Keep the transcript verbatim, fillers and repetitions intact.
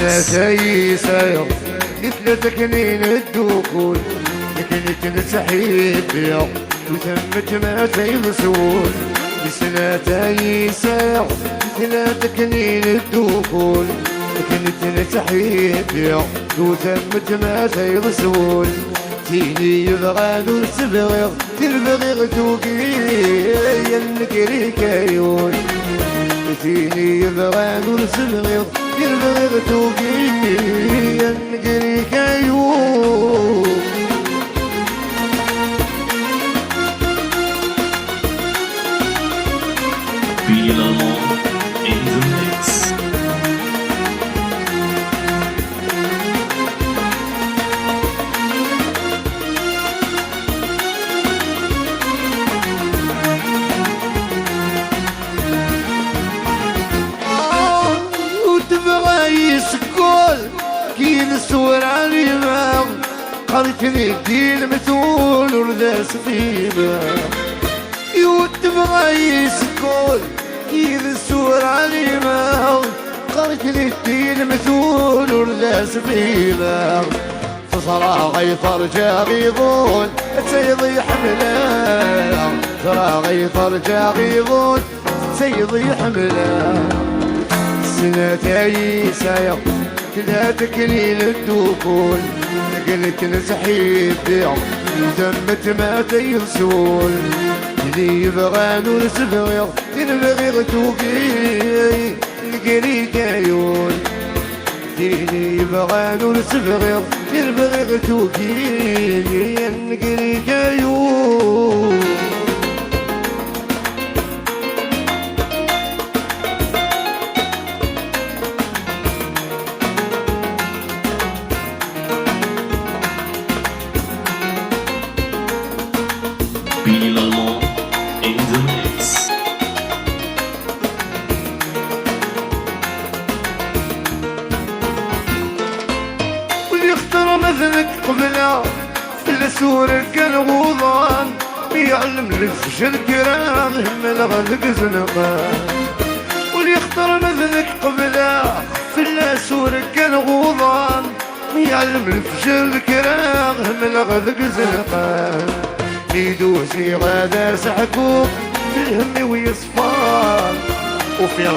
Ata-yi sɛiɣ di tlata knin ddukul, nekni ttnettḥibbiɣ, u tammet ma tayeḍ swen. Di snat-ayi sɛiɣ di tlata knin ddukul, nekni ttnettḥibbiɣ, u tammet ma tayeḍ swen. Tini yebɣan ur s-bɣiɣ, tin bɣiɣ tugi, a nnger-ik ay ul. Tini yebɣan ur s-bɣiɣ, tin bɣiɣ tugi, a nnger-ik ay ul. Bilal in the mix. Ur tebɣa yesgul, kid s ur ɛlimeɣ, qal-iten-id i lmetul ur d as-qqimeɣ. Ur tebɣa yesgul, kid s ur ɛlimeɣ, qal-iten-id i lmetul ur d as-qqimeɣ. Teẓra ay terǧa iḍul, ad tayeḍ iḥemmel. Teẓra ay terǧa iḍul, ad tayeḍ iḥemmel. Snat ay sɛiɣ, tlata knin ddukul, nekni ttnettḥibbiɣ, tammet ma tayeḍ swen. Tini yebɣan ur s-bɣiɣ, tin bɣiɣ tugi, a nnger-ik ay ul. Tini yebɣan ur s-bɣiɣ, tin bɣiɣ tugi, a nnger-ik ay ul. Bilal in the mix. Ul yextar ma d nekk qebleɣ, fell-as ur kkan wuḍan, mi yeɛlem lefjer kra, hemmleɣ deg izenqan. Ul yextar ma d nekk qebleɣ, fell-as ur kkan wuḍan, mi yeɛlem lefjer kra, hemmleɣ deg izenqan. Mi d-usiɣ ad as-ḥkuɣ, lhemm-iw yeṣfa, ufiɣ